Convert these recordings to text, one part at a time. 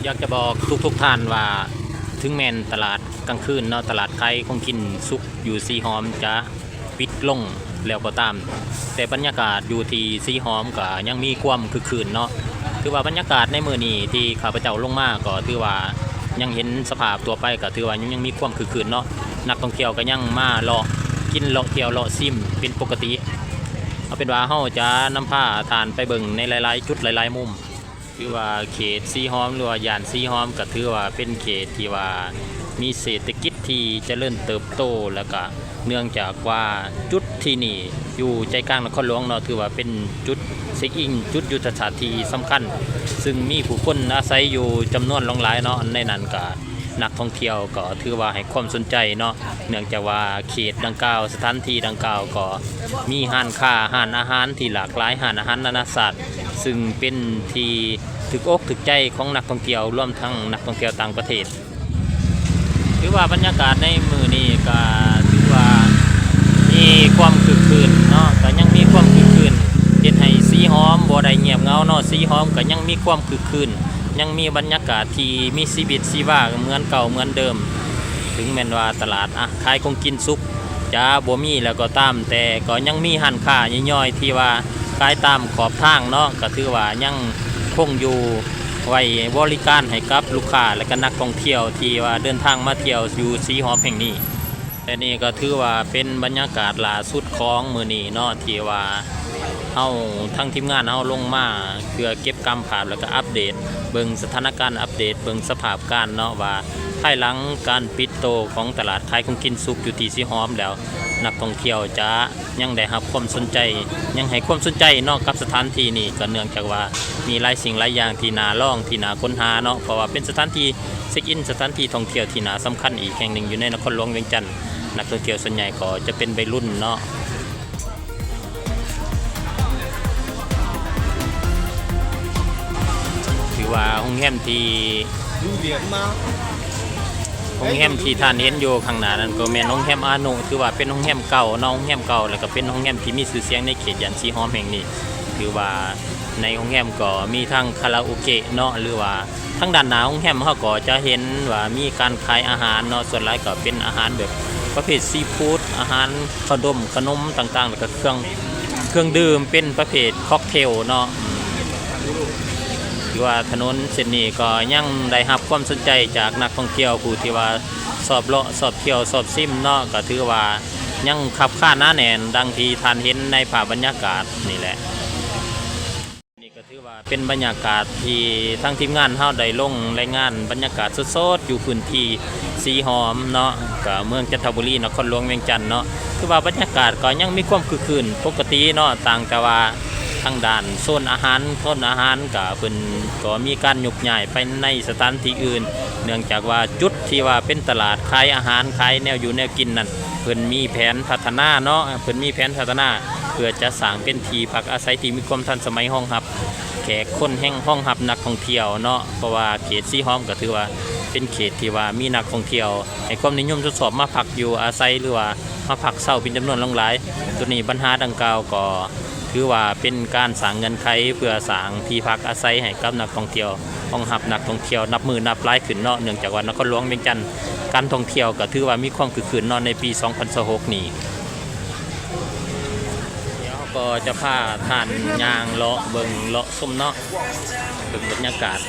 ຢາກຈະບອກທຸກໆທ່ານວ່າ ເຖິງແມ່ນຕະຫຼາດກາງຄືນເນາະ ຕະຫຼາດຂາຍຂອງກິນສຸກຢູ່ສີຫອມຈະປິດລົງແລ້ວກໍຕາມ, ແຕ່ບັນຍາກາດຢູ່ທີ່ສີຫອມກໍຍັງມີຄວາມຄຶກຄື້ນເນາະ. ຖືວ່າບັນຍາກາດໃນມື້ນີ້ທີ່ຂ້າພະເຈົ້າລົງມາກໍຖືວ່າຍັງເຫັນສະພາບທົ່ວໄປ ກໍຖືວ່າຍັງ ຍັງມີຄວາມຄຶກຄື້ນເນາະ. ນັກທ່ອງທ່ຽວກໍຍັງມາເລາະກິນ ເລາະທ່ຽວ ເລາະຊິມເປັນປົກກະຕິ. ເອົາເປັນວ່າເຮົາຈະນຳພາທ່ານໄປເບິ່ງໃນຫຼາຍໆຈຸດ ຫຼາຍໆມຸມ. ຖືວ່າເຂດສີຫອມ ຫຼືວ່າຍ່ານສີຫອມ ກໍຖືວ່າເປັນເຂດທີ່ວ່າມີເສດຖະກິດທີ່ຈະເລີນເຕີບໂຕ, ແລ້ວກະເນື່ອງຈາກວ່າຈຸດທີ່ນີ້ຢູ່ໃຈກາງນະຄອນຫຼວງເນາະ, ຖືວ່າເປັນຈຸດເຊັກອິນ ຈຸດຍຸດທະສາດທີ່ສຳຄັນ ຊຶ່ງມີຜູ້ຄົນອາໄສຢູ່ຈຳນວນຫຼວງຫຼາຍເນາະ. ໃນນັ້ນກະນັກທ່ອງທ່ຽວກໍຖືວ່າໃຫ້ຄວາມສົນໃຈເນາະ. ເນື່ອງຈາກວ່າເຂດດັ່ງກ່າວ ສະຖານທີ່ດັ່ງກ່າວກໍມີຮ້ານຄ້າ ຮ້ານອາຫານທີ່ຫຼາກຫຼາຍ ຮ້ານອາຫານນານາຊາດ ຊຶ່ງເປັນທີ່ຖືກອົກຖືກໃຈຂອງນັກທ່ອງທ່ຽວ ລວມທັງນັກທ່ອງທ່ຽວຕ່າງປະເທດ. ຖືວ່າບັນຍາກາດໃນມື້ນີ້ກໍຖືວ່າມີຄວາມຄຶກຄື້ນເນາະ, ກໍຍັງມີຄວາມຄຶກຄື້ນ ເຮັດໃຫ້ສີຫອມບໍ່ໄດ້ງຽບເຫງົາເນາະ. ສີຫອມກໍຍັງມີຄວາມຄຶກຄື້ນ ຍັງມີບັນຍາກາດທີ່ມີຊີວິດຊີວາເໝືອນເກົ່າເໝືອນເດີມ. ເຖິງແມ່ນວ່າຕະຫຼາດ ອາ ຂາຍຂອງກິນສຸກຈະບໍ່ມີແລ້ວກໍຕາມ, ແຕ່ກໍຍັງມີຮ້ານຄ້າຍ່ອຍໆທີ່ວ່າຂາຍຕາມຂອບທາງເນາະ, ກໍຖືວ່າຍັງຄົງຢູ່ໄວ້ບໍລິການໃຫ້ກັບລູກຄ້າ ແລະ ກໍນັກທ່ອງທ່ຽວທີ່ວ່າເດີນທາງມາທ່ຽວຢູ່ສີຫອມແຫ່ງນີ້. ແລະ ນີ້ກໍຖືວ່າເປັນບັນຍາກາດລ່າສຸດຂອງມື້ນີ້ເນາະ ທີ່ວ່າ ເຮົາ ທາງທີມງານເຮົາລົງມາເພື່ອເກັບກຳພາບ ແລ້ວກໍອັບເດດເບິ່ງສະຖານະການ ອັບເດດເບິ່ງສະພາບການເນາະ ວ່າພາຍຫຼັງການປິດໂຕຂອງຕະຫຼາດຂາຍຂອງກິນສຸກຢູ່ທີ່ສີຫອມແລ້ວ ນັກທ່ອງທ່ຽວຈະຍັງໄດ້ຮັບຄວາມສົນໃຈ ຍັງໃຫ້ຄວາມສົນໃຈເນາະກັບສະຖານທີ່ນີ້. ກໍເນື່ອງຈາກວ່າມີຫຼາຍສິ່ງຫຼາຍຢ່າງທີ່ໜ້າລອງ ທີ່ໜ້າຄົ້ນຫາເນາະ ເພາະວ່າເປັນສະຖານທີ່ເຊັກອິນ ສະຖານທີ່ທ່ອງທ່ຽວທີ່ໜ້າສຳຄັນອີກແຫ່ງໜຶ່ງຢູ່ໃນນະຄອນຫຼວງວຽງຈັນ. ນັກທ່ອງທ່ຽວສ່ວນໃຫຍ່ກໍຈະເປັນໄວລຸ້ນເນາະ. ຖືວ່າໂຮງແຮມທີ່ ໂຮງແຮມທີ່ທ່ານເຫັນຢູ່ຂ້າງໜ້ານັ້ນກໍແມ່ນໂຮງແຮມອານຸ ຖືວ່າເປັນໂຮງແຮມເກົ່າເນາະ, ໂຮງແຮມເກົ່າ ແລ້ວກໍເປັນໂຮງແຮມທີ່ມີຊື່ສຽງໃນເຂດຍ່ານສີຫອມແຫ່ງນີ້. ຖືວ່າໃນໂຮງແຮມກໍມີທັງຄາຣາໂອເກະເນາະ ຫຼືວ່າ ທາງດ້ານໜ້າໂຮງແຮມເຮົາກໍຈະເຫັນວ່າມີການຂາຍອາຫານເນາະ, ສ່ວນຫຼາຍກໍເປັນອາຫານແບບປະເພດຊີຟູດ ອາຫານ ເຂົ້າດົມ ຂະໜົມຕ່າງໆ ແລ້ວກໍເຄື່ອງ ເຄື່ອງດື່ມເປັນປະເພດຄອກເທວເນາະ. ຖືວ່າຖະໜົນເສັ້ນນີ້ກໍຍັງໄດ້ຮັບຄວາມສົນໃຈຈາກນັກທ່ອງທ່ຽວຜູ້ທີ່ວ່າຊອບເລາະ ຊອບທ່ຽວ ຊອບຊິມເນາະ, ກໍຖືວ່າຍັງຄັບຄາໜາແໜ້ນ ດັ່ງທີ່ທ່ານເຫັນໃນພາບບັນຍາກາດນີ້ແຫຼະ. ນີ້ກໍຖືວ່າເປັນບັນຍາກາດທີ່ທາງທີມງານເຮົາໄດ້ລົງລາຍງານບັນຍາກາດສົດໆຢູ່ພື້ນທີ່ສີຫອມເນາະ, ກໍເມືອງຈັນທະບູລີ ນະຄອນຫຼວງວຽງຈັນເນາະ. ຖືວ່າບັນຍາກາດກໍຍັງມີຄວາມຄຶກຄື້ນປົກກະຕິເນາະ, ຕ່າງແຕ່ວ່າທາງດ້ານໂຊນອາຫານ ໂຊນອາຫານກໍເພິ່ນກໍມີການຍົກຍ້າຍໄປໃນສະຖານທີ່ອື່ນ, ເນື່ອງຈາກວ່າຈຸດທີ່ວ່າເປັນຕະຫຼາດຂາຍອາຫານ ຂາຍແນວຢູ່ແນວກິນນັ້ນ ເພິ່ນມີແຜນພັດທະນາເນາະ, ເພິ່ນມີແຜນພັດທະນາ ເພື່ອຈະສ້າງເປັນທີ່ພັກອາໄສທີ່ມີຄວາມທັນສະໄໝ ຮອງຮັບແຂກຄົນແຮງ ຮອງຮັບນັກທ່ອງທ່ຽວເນາະ, ເພາະວ່າເຂດສີຫອມກໍຖືວ່າເປັນເຂດທີ່ວ່າມີນັກທ່ອງທ່ຽວໃຫ້ຄວາມນິຍົມຊົມຊອບມາພັກຢູ່ອາໄສ ຫຼືວ່າມາພັກເຊົາເປັນຈຳນວນຫຼວງຫຼາຍ. ໂຕນີ້ບັນຫາດັ່ງກ່າວກໍຖືວ່າເປັນການສ້າງເງື່ອນໄຂເພື່ອສ້າງທີ່ພັກອາໄສໃຫ້ກັບນັກທ່ອງທ່ຽວ ຮອງຮັບນັກທ່ອງທ່ຽວນັບມື້ນັບຫຼາຍຂຶ້ນເນາະ, ເນື່ອງຈາກວ່ານະຄອນຫຼວງວຽງຈັນ ການທ່ອງທ່ຽວກໍຖືວ່າມີຄວາມຄຶກຄື້ນເນາະ ໃນປີສອງພັນຊາວຫົກນີ້. ດຽວເຮົາກໍຈະພາທ່ານຍ່າງເລາະເບິ່ງເລາະຊົມເນາະ, ເບິ່ງບັນຍາກາດ.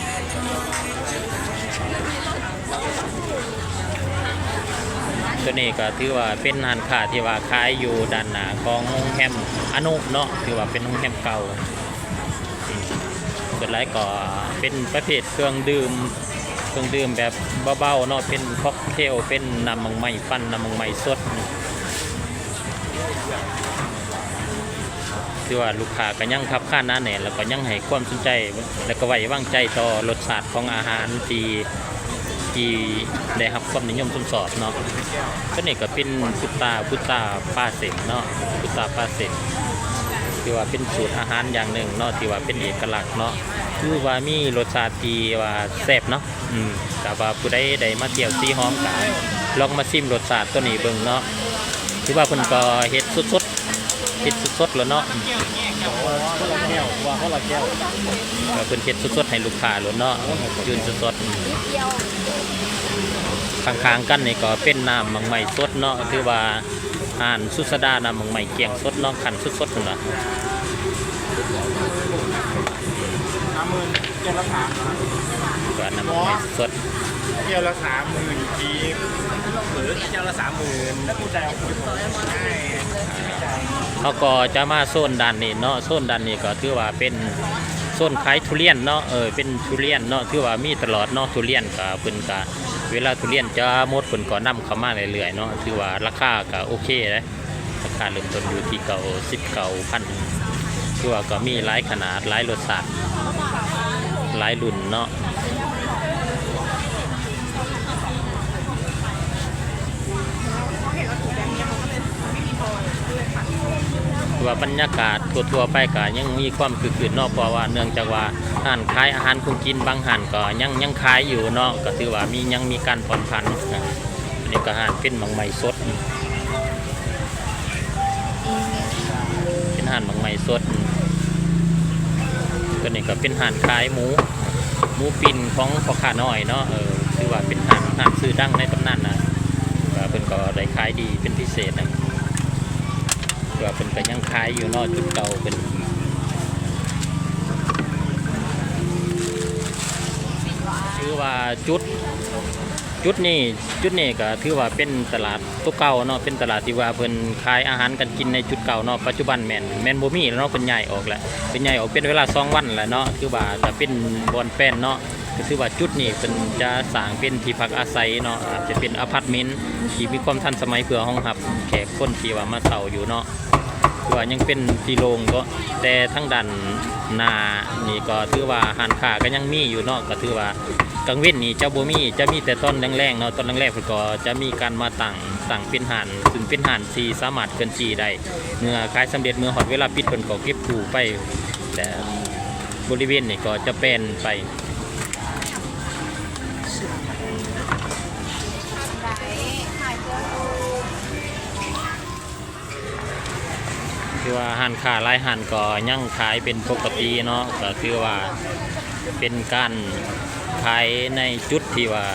ໂຕນີ້ກໍຖືວ່າເປັນຮ້ານຄ້າທີ່ວ່າຂາຍຢູ່ດ້ານໜ້າຂອງໂຮງແຮມອະນຸເນາະ, ຖືວ່າເປັນໂຮງແຮມເກົ່າ. ສ່ວນຫຼາຍກໍເປັນປະເພດເຄື່ອງດື່ມ ເຄື່ອງດື່ມແບບເບົາໆເນາະ, ເປັນຄອກເທວ ເປັນນ້ຳໝາກໄມ້ປັ່ນ ນ້ຳໝາກໄມ້ສົດ. ຖືວ່າລູກຄ້າກໍຍັງຄັບຄາໜາແໜ້ນ ແລ້ວກໍຍັງໃຫ້ຄວາມສົນໃຈ ແລ້ວກໍໄວ້ວາງໃຈຕໍ່ລົດຊາດຂອງອາຫານທີ່ ທີ່ໄດ້ຮັບຄວາມນິຍົມຊົມຊອບເນາະ. ໂຕນີ້ກໍເປັນບຸດຕາ ບຸດຕາປາເຊັງເນາະ, ບຸດຕາປາເຊັງ ຖືວ່າເປັນສູດອາຫານຢ່າງໜຶ່ງເນາະ ທີ່ວ່າເປັນເອກະລັກເນາະ, ຖືວ່າມີລົດຊາດທີ່ວ່າແຊບເນາະ. ອືມ ຖ້າວ່າຜູ້ໃດໄດ້ມາທ່ຽວສີຫອມກໍລອງມາຊິມລົດຊາດໂຕນີ້ເບິ່ງເນາະ, ຖືວ່າເພິ່ນກໍເຮັດສົດໆ ເຮັດສົດໆແລ້ວເນາະ. ອືມ ແລ້ວ ວ່າຄົນລະແກ້ວ ເອີ ເພິ່ນເຮັດສົດໆໃຫ້ລູກຄ້າໂລດເນາະ ຈືນສົດໆ. ຂ້າງໆກັນນີ້ກໍເປັນນ້ຳໝາກໄມ້ສົດເນາະ ຖືວ່າຮ້ານສຸດສະດານ້ຳໝາກໄມ້ກ້ຽງສົດເນາະ ຄັ້ນສົດໆພຸ້ນລະ. ສາມໝື່ນ ແກ້ວລະສາມ ກໍນ້ຳໝາກໄມ້ສົດ ແກ້ວລະສາມໝື່ນກີບ ເອີ ແກ້ວລະສາມໝື່ນ ແລ້ວຜູ້ໃດເອົາໄປ ເຮົາກໍຈະມາໂຊນດ້ານນີ້ເນາະ ໂຊນດ້ານນີ້ກໍຖືວ່າເປັນໂຊນຂາຍທຸລຽນເນາະ ເອີ ເປັນທຸລຽນເນາະ ຖືວ່າມີຕະຫຼອດເນາະ ທຸລຽນກໍເພິ່ນກໍ ເວລາທຸລຽນຈະໝົດ ເພິ່ນກໍນຳເຂົ້າມາເລື້ອຍໆເນາະ ຖືວ່າລາຄາກໍໂອເຄເດ້ ລາຄາເລີ່ມຕົ້ນຢູ່ທີ່ເກົ້າ ສິບເກົ້າພັນ ຖືວ່າກໍມີຫຼາຍຂະໜາດ ຫຼາຍລົດຊາດ ຫຼາຍລຸ້ນເນາະ. ຖືວ່າບັນຍາກາດທົ່ວໆໄປກໍຍັງມີຄວາມຄຶກຄື້ນເນາະ ເພາະວ່າເນື່ອງຈາກວ່າຮ້ານຂາຍອາຫານຄົງກິນບາງຮ້ານກໍຍັງ ຍັງຂາຍຢູ່ເນາະ ກໍຖືວ່າມີ ຍັງມີການຜ່ອນຜັນ. ອັນນີ້ກໍຮ້ານເປັນໝາກໄມ້ສົດ ເປັນຮ້ານໝາກໄມ້ສົດ. ຕົວນີ້ກໍເປັນຮ້ານຂາຍໝູ ໝູປີ້ງຂອງພໍ່ຄ້ານ້ອຍເນາະ ເອີ ຖືວ່າເປັນຮ້ານ ຮ້ານຊື່ດັງໃນຕຳນານນະ ວ່າເພິ່ນກໍໄດ້ຂາຍດີເປັນພິເສດນະ ວ່າເພິ່ນກໍຍັງຂາຍຢູ່ເນາະ ຈຸດເກົ່າເພິ່ນ ຖືວ່າຈຸດ ຈຸດນີ້ ຈຸດນີ້ກໍຖືວ່າເປັນຕະຫຼາດໂຕເກົ່າເນາະ ເປັນຕະຫຼາດທີ່ວ່າເພິ່ນຂາຍອາຫານການກິນໃນຈຸດເກົ່າເນາະ ປັດຈຸບັນແມ່ນ ແມ່ນບໍ່ມີແລ້ວເນາະ ເພິ່ນຍ້າຍອອກແລ້ວ ເພິ່ນຍ້າຍອອກເປັນເວລາສອງວັນແລ້ວເນາະ ຖືວ່າຈະເປັນບ່ອນແປນເນາະ ກໍຖືວ່າຈຸດນີ້ເພິ່ນຈະສ້າງເປັນທີ່ພັກອາໄສເນາະ ອາດຈະເປັນອາພາດເມັນທີ່ມີຄວາມທັນສະໄໝເພື່ອຮອງຮັບແຂກຄົນທີ່ວ່າມາເຊົ່າຢູ່ເນາະ ຄືວ່າຍັງເປັນທີ່ໂລ່ງເນາະ ແຕ່ທາງດ້ານໜ້ານີ້ກໍຖືວ່າຮ້ານຄ້າກໍຍັງມີຢູ່ເນາະ ກໍຖືວ່າ ກາງເວັນນີ້ຈະບໍ່ມີ ຈະມີແຕ່ຕອນແລງໆເນາະ ຕອນແລງໆເພິ່ນກໍຈະມີການມາຕັ້ງ ຕັ້ງເປັນຮ້ານ ຊຶ່ງເປັນຮ້ານທີ່ສາມາດເຄື່ອນທີ່ໄດ້ ເມື່ອຂາຍສຳເລັດ ເມື່ອຮອດເວລາປິດເພິ່ນກໍເກັບກູ້ໄປ ແລະ ບໍລິເວນນີ້ກໍຈະແປນໄປ. ຖືວ່າຮ້ານຄ້າຫຼາຍຮ້ານກໍຍັງຂາຍເປັນປົກກະຕິເນາະ ກໍຖືວ່າເປັນການຂາຍໃນຈຸດທີ່ວ່າ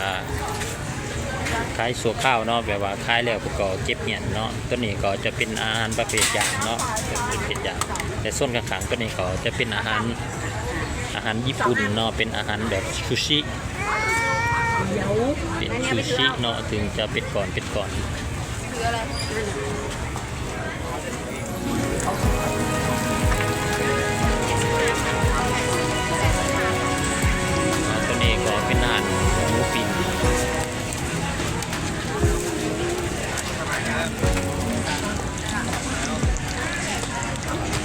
ຂາຍຊົ່ວຄາວເນາະ ແບບວ່າຂາຍແລ້ວກໍເກັບຫ້ຽນເນາະ. ຕົວນີ້ກໍຈະເປັນອາຫານປະເພດຍ່າງເນາະ ປະເພດຍ່າງ ແລະ ໂຊນຂ້າງໆຕົວນີ້ກໍຈະເປັນອາຫານ ອາຫານຍີ່ປຸ່ນເນາະ ເປັນອາຫານແບບຊູຊິ ເປັນຊູຊິເນາະ ເຖິງຈະເປັນກ້ອນ ເປັນກ້ອນ. ຕົວນີ້ກໍເປັນອາຫານໝູປີ້ງ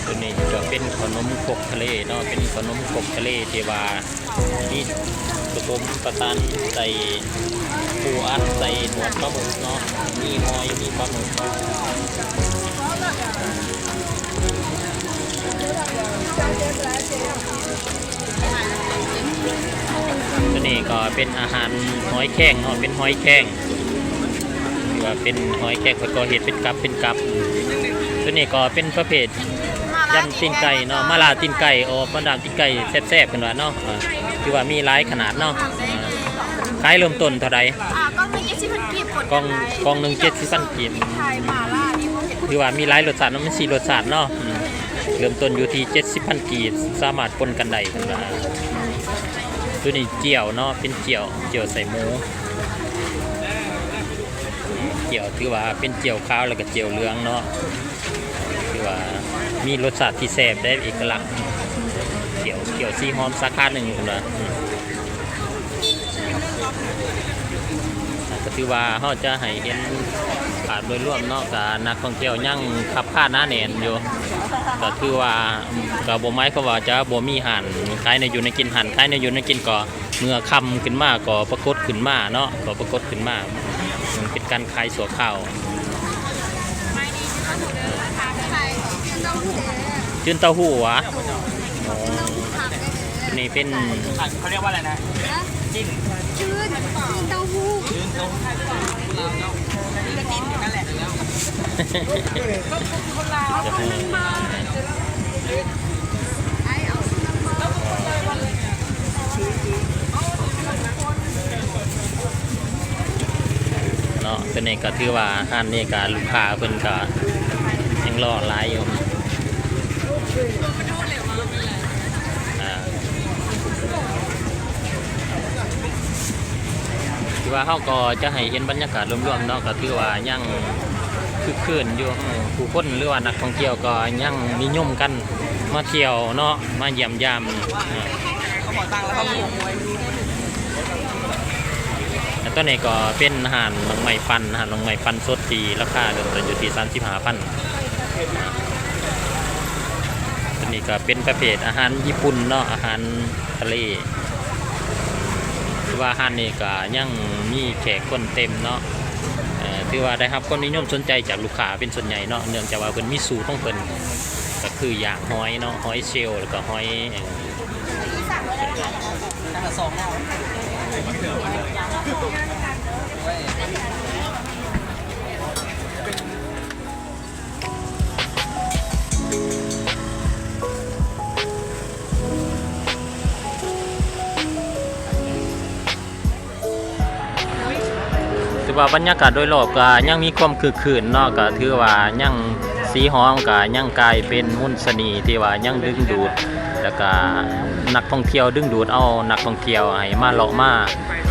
ຕົວນີ້ກໍເປັນເຂົ້າໜົມຄົກທະເລເນາະ ເປັນເຂົ້າໜົມຄົກທະເລທີ່ວ່າ ມີປະສົມປະສານໃສ່ປູອັດ ໃສ່ໜວດປາໝຶກເນາະ ມີຫອຍ ມີປາໝຶກ. ຕົວນີ້ກໍເປັນອາຫານຫອຍແຄງເນາະ ເປັນຫອຍແຄງ ຫຼືວ່າເປັນຫອຍແຄງ ເພິ່ນກໍເຮັດເປັນກັບ ເປັນກັບ. ຕົວນີ້ກໍເປັນປະເພດ ຍຳຕີນໄກ່ເນາະ ໝ່າລ່າຕີນໄກ່ ໂອ້ ໝ່າລ່າຕີນໄກ່ແຊບໆ ເພິ່ນວ່າເນາະ ເອີ ຖືວ່າມີຫຼາຍຂະໜາດເນາະ ເອີ ຂາຍເລີ່ມຕົ້ນເທົ່າໃດ? ອ່າ ກ່ອງໜຶ່ງເຈັດສິບພັນກີບ ກ່ອງ ກ່ອງໜຶ່ງເຈັດສິບພັນກີບ ຂາຍໝ່າລ່ານີ້ບໍ່ເຫັນ ຖືວ່າມີຫຼາຍລົດຊາດເນາະ ມີສີ່ລົດຊາດເນາະ ເລີ່ມຕົ້ນຢູ່ທີ່ເຈັດສິບພັນກີບ ສາມາດປົນກັນໄດ້ ເພິ່ນວ່າ. ຕົວນີ້ຈ່ຽວເນາະ ເປັນຈ່ຽວ ຈ່ຽວໃສ່ໝູ ຈ່ຽວ ຖືວ່າເປັນຈ່ຽວຂາວ ແລ້ວກໍຈ່ຽວເຫຼືອງເນາະ ຖືວ່າມີລົດຊາດທີ່ແຊບເດ້ ເອກະລັກ ຈ່ຽວ ຈ່ຽວສີຫອມສາຂາໜຶ່ງ ເພິ່ນວ່າ. ກໍຖືວ່າເຮົາຈະໃຫ້ເຫັນພາບໂດຍລວມເນາະ ກໍນັກທ່ອງທ່ຽວຍັງຄັບຄາໜາແໜ້ນຢູ່ ກໍຖືວ່າ ກໍບໍ່ໝາຍຄວາມວ່າຈະບໍ່ມີຮ້ານຂາຍແນວຢູ່ແນວກິນ ຮ້ານຂາຍແນວຢູ່ແນວກິນກໍ ເມື່ອຄ່ຳຂຶ້ນມາກໍປາກົດຂຶ້ນມາເນາະ ກໍປາກົດຂຶ້ນມາ ມັນເປັນການຂາຍຊົ່ວຄາວ. ຈືນເຕົ້າຫູ້ຫວາ? ອໍ ອັນນີ້ເປັນ ເຂົາຮຽກວ່າອະໄລນະ? ຈີນ ຈືນ ຈືນເຕົ້າຫູ້ ຈີນເຕົ້າຫູ້ ລາວເນາະ ກະຈີນຄືກັນແຫຼະ. ຄົນລາວ ເຂົາເຈົ້າຫຶງມາ. ໂຕນີ້ກໍຖືວ່າຮ້ານນີ້ກໍລູກຄ້າເພິ່ນກໍຍັງລໍຫຼາຍຢູ່ ອ່າ ຖືວ່າເຮົາກໍຈະໃຫ້ເຫັນບັນຍາກາດລວມໆເນາະ ກໍຖືວ່າຍັງຄຶກຄື້ນຢູ່ ຜູ້ຄົນ ຫຼືວ່ານັກທ່ອງທ່ຽວກໍຍັງນິຍົມກັນມາທ່ຽວເນາະ ມາຢ້ຽມຢາມ ເຂົາບໍ່ຕັ້ງແລ້ວ ແລະ ຕອນນີ້ກໍເປັນຮ້ານໜໍ່ໄມ້ປັ່ນ ຮ້ານໜໍ່ໄມ້ປັ່ນສົດທີ່ລາຄາເລີ່ມຕົ້ນຢູ່ທີ່ສາມສິບຫ້າພັນ. ຕອນນີ້ກໍເປັນປະເພດອາຫານຍີ່ປຸ່ນເນາະ ອາຫານທະເລ ຖືວ່າຮ້ານນີ້ກໍຍັງມີແຂກຄົນເຕັມເນາະ ເອີ ຖືວ່າໄດ້ຮັບຄວາມນິຍົມສົນໃຈຈາກລູກຄ້າເປັນສ່ວນໃຫຍ່ເນາະ ເນື່ອງຈາກວ່າເພິ່ນມີສູດຂອງເພິ່ນ ກໍຄືຢ່າງຫອຍເນາະ ຫອຍເຊວ ແລ້ວກໍຫອຍ ຖືວ່າບັນຍາກາດໂດຍລອບກໍຍັງມີຄວາມຄຶກຄື້ນເນາະ ກໍຖືວ່າຍັງ ສີຫອມກໍຍັງກາຍເປັນມົນສະເໜ່ທີ່ວ່າຍັງດຶງດູດ ແລ້ວກໍນັກທ່ອງທ່ຽວ ດຶງດູດເອົານັກທ່ອງທ່ຽວໃຫ້ມາເລາະມາ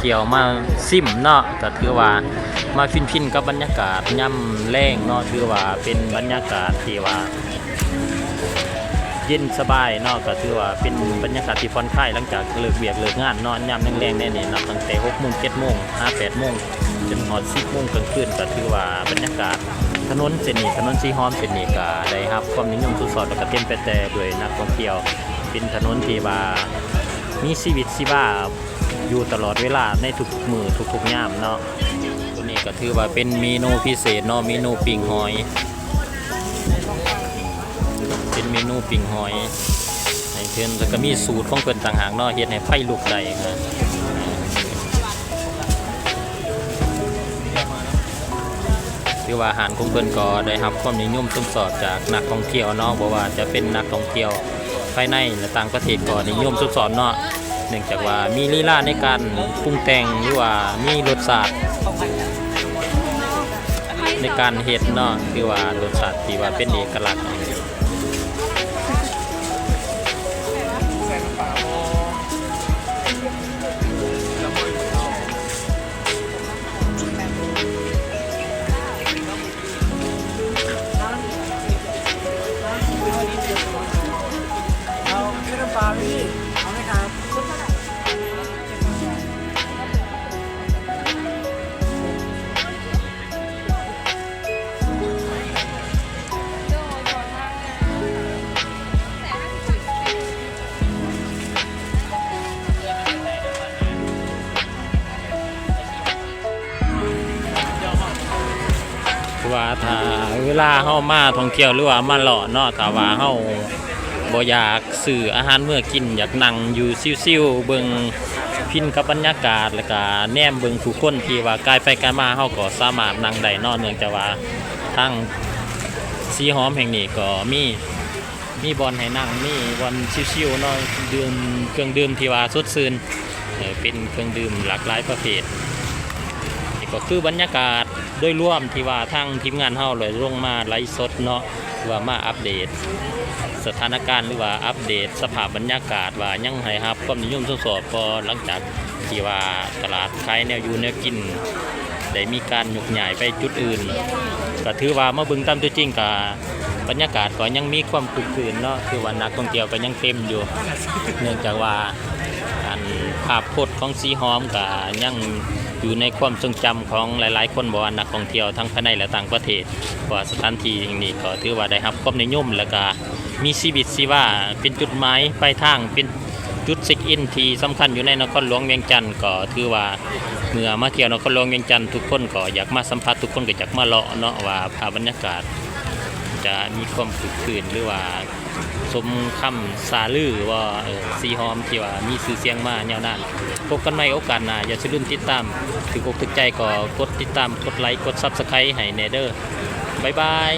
ທ່ຽວມາຊິມເນາະ ກໍຖືວ່າມາຟິນໆກັບບັນຍາກາດຍາມແລງເນາະ ຖືວ່າເປັນບັນຍາກາດທີ່ວ່າ ເຢັນສະບາຍເນາະ ກໍຖືວ່າເປັນບັນຍາກາດທີ່ຜ່ອນຄາຍຫຼັງຈາກເລີກວຽກເລີກງານເນາະ ຍາມແລງໆແນວນີ້ເນາະ ຕັ້ງແຕ່ຫົກໂມງ ເຈັດໂມງ ຫາແປດໂມງ ຈົນຮອດສິບໂມງກາງຄືນ ກໍຖືວ່າບັນຍາກາດຖະໜົນເສັ້ນນີ້ ຖະໜົນສີຫອມເສັ້ນນີ້ ກໍໄດ້ຮັບຄວາມນິຍົມຊົມຊອບ ແລ້ວກໍເຕັມໄປແຕ່ດ້ວຍນັກທ່ອງທ່ຽວ ເປັນຖະໜົນທີ່ວ່າມີຊີວິດຊີວາຢູ່ຕະຫຼອດເວລາໃນທຸກໆມື້ທຸກໆຍາມເນາະ. ໂຕນີ້ກໍຖືວ່າເປັນເມນູພິເສດເນາະ ເມນູປີ້ງຫອຍ ເປັນເມນູປີ້ງຫອຍໃຫ້ເພິ່ນ ແລ້ວກໍມີສູດຂອງເພິ່ນຕ່າງຫາກເນາະ ເຮັດໃຫ້ໄຟລຸກໄດ້ນະ. ຖືວ່າຮ້ານຂອງເພິ່ນກໍໄດ້ຮັບຄວາມນິຍົມຊົມຊອບຈາກນັກທ່ອງທ່ຽວເນາະ ບໍ່ວ່າຈະເປັນນັກທ່ອງທ່ຽວພາຍໃນ ແລະ ຕ່າງປະເທດກໍນິຍົມຊົມຊອບເນາະ ເນື່ອງຈາກວ່າມີລີລາໃນການປຸງແຕ່ງ ຫຼືວ່າມີລົດຊາດໃນການເຮັດເນາະ ຖືວ່າລົດຊາດທີ່ວ່າເປັນເອກະລັກ. ເອົາເຂົ້ານ້ຳປາໄປພີ່ ເອົາໄໝຄັບ? ເພາະວ່າຖ້າເວລາເຮົາມາທ່ອງທ່ຽວ ຫຼືວ່າມາເລາະເນາະ ຖ້າວ່າເຮົາບໍ່ຢາກຊື້ອາຫານເມືອກິນ ຢາກນັ່ງຢູ່ຊິວໆ ເບິ່ງ ຟິນກັບບັນຍາກາດ ແລ້ວກະແນມເບິ່ງຜູ້ຄົນທີ່ວ່າກາຍໄປກາຍມາ ເຮົາກໍສາມາດນັ່ງໄດ້ເນາະ ເນື່ອງຈາກວ່າທາງສີຫອມແຫ່ງນີ້ກໍມີ ມີບ່ອນໃຫ້ນັ່ງ ມີບ່ອນຊິວໆເນາະ ດື່ມເຄື່ອງດື່ມທີ່ວ່າສົດຊື່ນ ເອີ ເປັນເຄື່ອງດື່ມຫຼາກຫຼາຍປະເພດ. ນີ້ກໍຄືບັນຍາກາດໂດຍລວມທີ່ວ່າທາງທີມງານເຮົາໄດ້ລົງມາໄລຟ໌ສົດເນາະ ເພື່ອມາອັບເດດສະຖານະການ ຫຼືວ່າອັບເດດສະພາບບັນຍາກາດວ່າຍັງໃຫ້ຮັບຄວາມນິຍົມຊົມຊອບບໍ່ ຫຼັງຈາກທີ່ວ່າຕະຫຼາດຂາຍແນວຢູ່ແນວກິນໄດ້ມີການຍົກຍ້າຍໄປຈຸດອື່ນ. ກໍຖືວ່າມາເບິ່ງຕາມຕົວຈິງກໍບັນຍາກາດກໍຍັງມີຄວາມຄຶກຄື້ນເນາະ ຄືວ່ານັກທ່ອງທ່ຽວກໍຍັງເຕັມຢູ່ ເນື່ອງຈາກວ່າ ອັນ ພາບພົດຂອງສີຫອມກໍຍັງຢູ່ໃນຄວາມຊົງຈຳຂອງຫຼາຍໆຄົນ ບໍ່ວ່ານັກທ່ອງທ່ຽວທັງພາຍໃນ ແລະ ຕ່າງປະເທດ ເພາະວ່າສະຖານທີ່ແຫ່ງນີ້ກໍຖືວ່າໄດ້ຮັບຄວາມນິຍົມ ແລະ ກະມີຊີວິດຊີວາ ເປັນຈຸດໝາຍປາຍທາງ ເປັນຈຸດເຊັກອິນທີ່ສຳຄັນຢູ່ໃນນະຄອນຫຼວງວຽງຈັນ. ກໍຖືວ່າເມື່ອມາທ່ຽວນະຄອນຫຼວງວຽງຈັນ ທຸກຄົນກໍຢາກມາສຳຜັດ ທຸກຄົນກໍຢາກມາເລາະເນາະ ວ່າພາບບັນຍາກາດຈະມີຄວາມຄຶກຄື້ນ ຫຼືວ່າ ສົມຄຳສາລືວ່າ ເອີ ສີຫອມທີ່ວ່າມີຊື່ສຽງມາຍາວນານ. ພົບກັນໃໝ່ໂອກາດໜ້າ ຢ່າຊິລືມຕິດຕາມ ຖືກອົກຖືກໃຈກໍກົດຕິດຕາມ ກົດໄລ ກົດຊັບສະໄຄໃຫ້ແດ່ເດີ. ບາຍບາຍ.